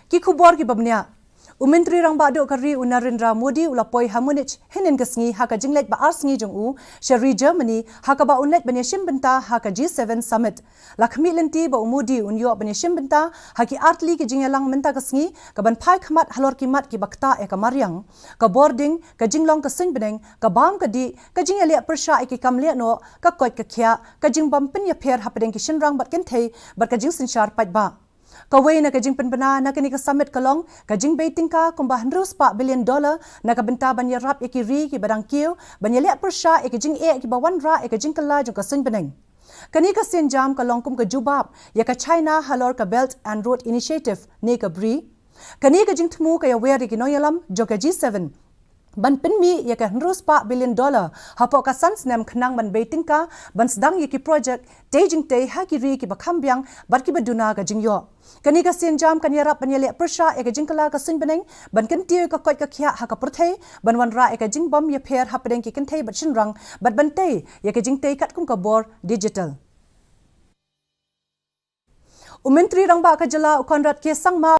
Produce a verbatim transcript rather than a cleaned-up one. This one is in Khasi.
Ki khubor kiba bniah. U Myntri Rangbah Duh ka ri u Narendra Modi u la poi ha Munich hynnin ka sngi ha ka jingleit ba ar sngi jong u sha ri Germany, ha kaba un leit ban ïashim bynta ha ka G seven Summit. La khmih lynti ba u Modi un ïoh ban ïashim bynta ha ki artylli ki jingïalang mynta ka sngi, kaban phai khmat halor ki mat kiba ktah ïa ka mariang, ka bording, ka jinglong ka suiñbneng, ka bam ka dih, ka jingïaleh pyrshah ïa ki kam leh noh, ka koit ka khiah, ka jingbym pynïapher hapdeng ki shynrang bad kynthei, bad ka jingsynshar paidbah. Kawei na ka jingpynbna na kane ka summit ka long ka jingbei tyngka kumba hynriew spah billion dollar na ka bynta ban ïarap ïa ki ri kiba dang kiew ban ïaleh pyrshah ïa ki jingeh kiba wanrah ïa ka jingkylla jong ka suiñbneng. Kane ka sienjam ka long kum ka jubab ïa ka China halor ka Belt and Road Initiative ne ka BRI. Kane ka jingthmu ka ïawer ïa ki nongïalam jong ka G seven ban pynmih ïa ka hynriew spah billion dollar hapoh ka san snem khnang ban bei tyngka ban sdang ïa ki projek tei jingtei ha ki ri kiba kham biang bad kiba duna ka jingïoh. Kane ka sienjam kan ïarap ban ïaleh pyrshah ïa ka jingkylla ka suiñbneng, ban kyntiew ïa ka koit ka khiah ha ka pyrthei, ban wanrah ïa ka jingbym ïapher hapdeng ki kynthei bad shynrang, bad ban tei ïa ka jingtei katkum ka bor digital. U Myntri Rangbah ka jylla u Conrad K Sangma